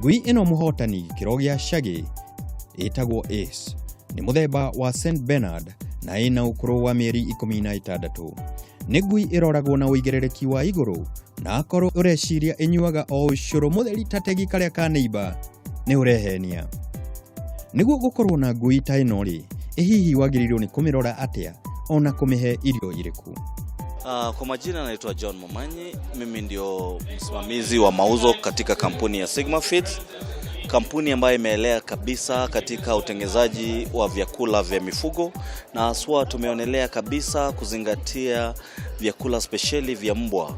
Ngui ĩno mũhotani gĩkĩro gĩa Shaggy ĩtagwo Ace, nĩ mũthemba wa St Bernard na ĩna ũkũrũ wa mĩeri 16. Nĩ ngui ĩroragwo na ũigĩrĩrĩki wa igũrũ, na akorwo ũreciria ĩnyuaga o ũcũrũ mũtheri ta tegi karĩa ka neighbor, nĩ ũrehenia. Nĩguo gũkorwo na ngui ta ĩno rĩ, ĩ hihi wagĩrĩirwo nĩ kũmĩrora atĩa ona kũmĩhe irio irĩkũ? Kwa majina naitwa John Momanyi, mimi ndio msimamizi wa mauzo katika kampuni ya Sigma Feeds, kampuni ambayo imeelea kabisa katika utengenezaji wa vyakula vya mifugo na haswa tumeonelea kabisa kuzingatia vyakula spesheli vya mbwa,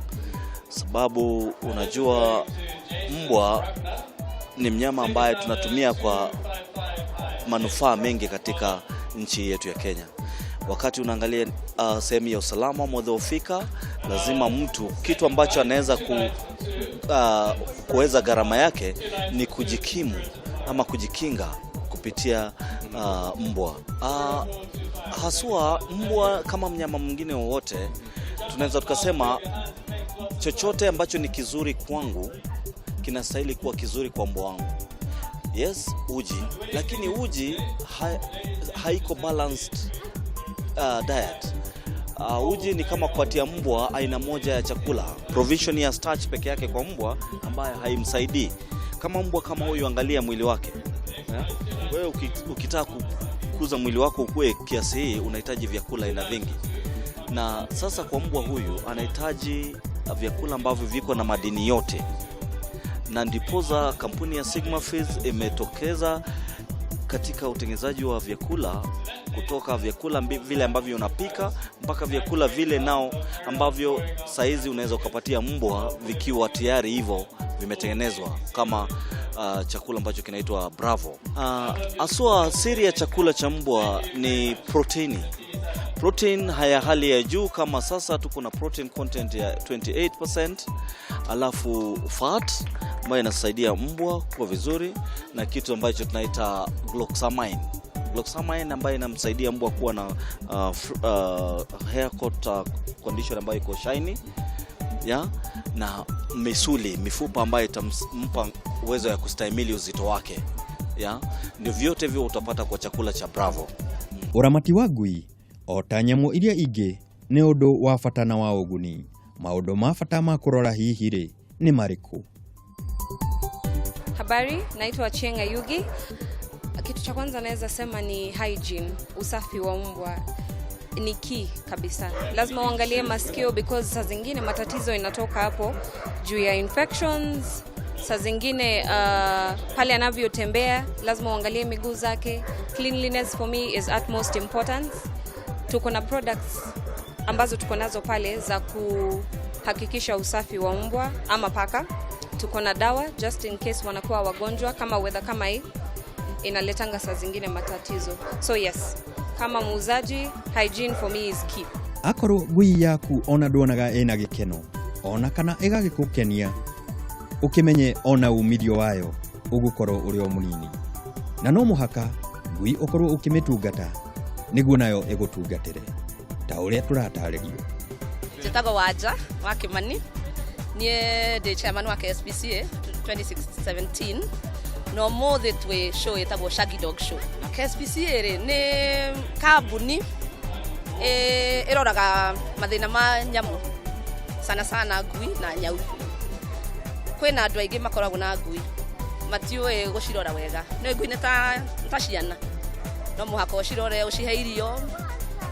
sababu unajua mbwa ni mnyama ambaye tunatumia kwa manufaa mengi katika nchi yetu ya Kenya. Wakati unaangalia sehemu ya usalama umedhoofika, lazima mtu kitu ambacho anaweza kuweza gharama yake ni kujikimu ama kujikinga kupitia mbwa. Haswa mbwa kama mnyama mwingine wowote, tunaweza tukasema chochote ambacho ni kizuri kwangu kinastahili kuwa kizuri kwa mbwa wangu. Yes, uji, lakini uji haiko balanced diet. Uji ni kama kupatia mbwa aina moja ya chakula, provision ya starch peke yake kwa mbwa ambayo haimsaidii. Kama mbwa kama huyu, angalia mwili wake, eh? Wewe ukitaka kukuza mwili wako ukue kiasi hii, unahitaji vyakula aina vingi, na sasa kwa mbwa huyu anahitaji vyakula ambavyo viko na madini yote, na ndiposa kampuni ya Sigma Feeds imetokeza katika utengenezaji wa vyakula, kutoka vyakula vile ambavyo unapika mpaka vyakula vile nao ambavyo saizi unaweza ukapatia mbwa vikiwa tayari hivyo vimetengenezwa kama chakula ambacho kinaitwa Bravo. Haswa siri ya chakula cha mbwa ni protini. Protein haya hali ya juu, kama sasa tuko na protein content ya 28%, alafu fat ambayo inasaidia mbwa kuwa vizuri na kitu ambacho tunaita glucosamine. Glucosamine ambayo inamsaidia mbwa kuwa na hair coat condition ambayo iko shiny ya na misuli, mifupa ambayo itampa uwezo ya kustahimili uzito wake, ya ndio vyote hivyo utapata kwa chakula cha Bravo. Ũramati wa ngui o ta nyamũ iria ingĩ nĩ ũndũ wa bata na wa ũguni. Maũndũ ma bata ma kũrora hihi rĩ nĩ marĩkũ? Habari, naitwa Chieng Ayugi. Kitu cha kwanza naweza sema ni hygiene, usafi wa mbwa ni key kabisa. Lazima uangalie masikio because saa zingine matatizo inatoka hapo juu ya infections. Saa zingine pale anavyotembea lazima uangalie miguu zake. Cleanliness for me is utmost importance. Tuko na products ambazo tuko nazo pale za kuhakikisha usafi wa mbwa ama paka. Tuko na dawa just in case wanakuwa wagonjwa, kama weather kama hii inaletanga saa zingine matatizo. So yes, kama muuzaji, hygiene for me is key. Akorwo ngui yaku ona nduonaga ĩna gĩkeno ona kana ĩgagĩkũkenia, ũkĩmenye ona umithio wayo ũgũkorwo ũrĩ o mũnini, na no mũhaka ngui ũkorwo ũkĩmĩtungata nĩguo nayo ĩgũtungatĩre ta ũrĩa tũratarĩrio. Njĩtagwo Wanja wa Kimani, niĩ ndĩ chairman wa KSPCA 2017, na ũmũthĩ twĩ show ĩtagwo Shaggy Dog Show. KSPCA rĩ nĩ kambuni ĩroraga mathĩna ma nyamũ, sana sana ngui na nyau. Kwĩna andũ aingĩ makoragwo na ngui matiũĩ gũcirora wega. Nĩ ngui nĩ ta ciana, no mũhaka ũcirore, ũcihe irio,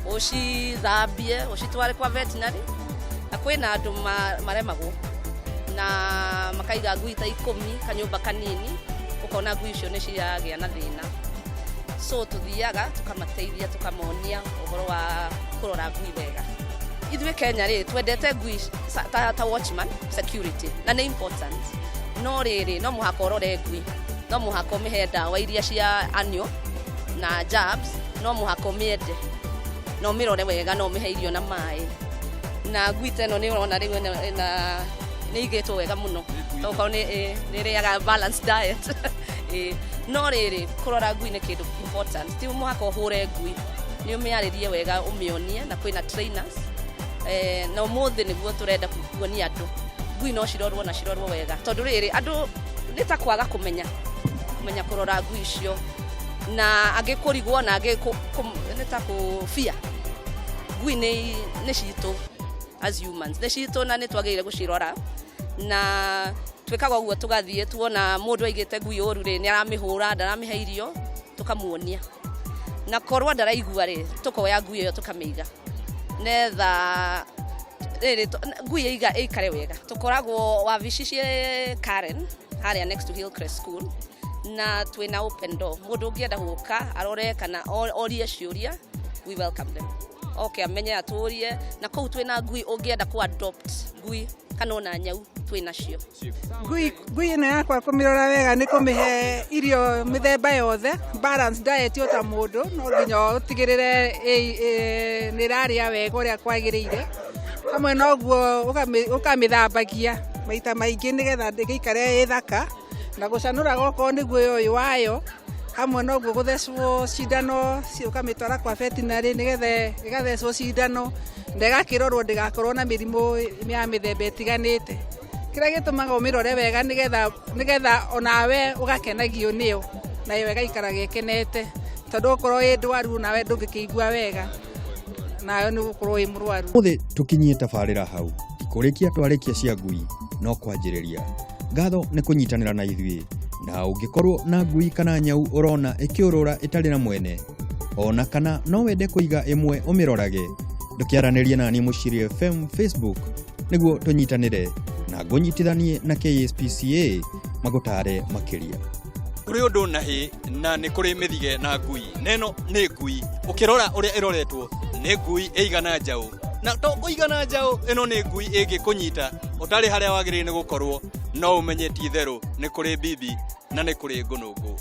ũcithambie, ũcitware kwa veterinary. Na kwĩna andũ maremagwo na makaiga ngui ta 10 kanyũmba kanini, ũkona ngui icio nĩ ciragĩa na thĩna. So tũthiaga tũkamateithia, tũkamonia ũhoro wa kũrora ngui wega. Ithuĩ Kenya rĩ twendete ngui ta watchman, security, na nĩ important, no rĩrĩ no mũhaka ũrore ngui, no mũhaka ũmĩhe ndawa iria cia annual na jabs, no mũhaka ũmĩende na ũmĩrore wega na ũmĩhe irio na maĩ. Na ngui ta ĩno nĩ ũrona rĩu ĩna nĩ igĩtwo wega mũno, tokorwo nĩ ĩrĩaga balanced diet. No rĩrĩ kũrora ngui nĩ kĩndũ important. Ti mũhaka ũhũre ngui, nĩ ũmĩarĩrie wega, ũmĩonie, na kwĩna trainers. Na ũmũthĩ nĩguo tũrenda kuonia andũ ngui no cirorwo na cirorwo wega, tondũ rĩrĩ andũ Nĩ ta kwaga kũmenya kũmenya kũrora ngui icio, na angĩ kũrigwo, na angĩ nĩ ta kũbia. Ngui nĩ citũ as humans, nĩ citũ na nĩ twagĩrĩire gũcirora, na twĩkaga ũguo tũgathiĩ tuona mũndũ aigĩte ngui ũru rĩ, nĩ aramĩhũra, ndaramĩhe irio, tũkamuonia, na korwo ndaraigua rĩ, tũkoya ngui ĩyo tũkamĩiga netha rĩrĩ ngui ĩiga ĩikare wega. Tũkoragwo wabici ciĩ Karen harĩa next to Hillcrest School, na twĩna open door. Mũndũ ũngĩenda gũka arore kana orie ciũria, we welcome them. Okay, amenye atũrie na kũu twĩna ngui. Ũngĩenda ku adopt ngui kana ona nyau, twĩ nacio. Ngui ĩno yakwa, kũmĩrora wega nĩ kũmĩhe irio mĩthemba yothe, balance diet. O ta mũndũ, no nginya ũtigĩrĩre nĩ ĩrarĩa wega ũrĩa kwagĩrĩire. Hamwe na ũguo, ũkamĩthambagia maita maingĩ nĩgetha ndĩgĩikare ĩ thaka, na gũcanũra okorwo nĩ guoya ũyũ wayo. Hamwe na ũguo, gũthecwo cindano, ũkamĩtwara kwa veterinary nĩgetha ĩgathecwo cindano na ĩgakĩrorwo ndĩgakorwo na mĩrimũ ya mĩthemba ĩtiganĩte. Kĩrĩa gĩtũmaga ũmĩrore wega nĩgetha onawe ũgakenagio nĩyo, nayo ĩgaikaraga ĩkenete, tondũ okorwo ĩ ndwaru nawe ndũngĩkĩigua wega, nayo nĩ gũkorwo ĩ mũrwaru. Ũmũthĩ tũkinyie tabarĩra hau. Kũrĩkia twarĩkia cia ngui no kwanjĩrĩria. Ngatho nĩ kũnyitanĩra na ithuĩ, na ũngĩkorwo na ngui kana nyau ũrona ĩkĩũrũra ĩtarĩ na mwene, ona kana no wende kũiga ĩmwe ũmĩrorage, ndũkĩaranĩrie nani Mũciiri FM Facebook nĩguo tũnyitanĩre na ngũnyitithanie na KSPCA magũtare makĩria. Kũrĩ ũndũ na hĩ na nĩ kũrĩ mĩthige na ngui, na ĩno nĩ ngui. Ũkĩrora ũrĩa ĩroretwo, nĩ ngui ĩigana njaũ, na to kũigana njaũ, ĩno nĩ ngui ĩngĩkũnyita ũtarĩ harĩa wagĩrĩire nĩ gũkorwo, no ũmenye ti itherũ nĩ kũrĩ bibi na nĩ kũrĩ ngũnũngũ.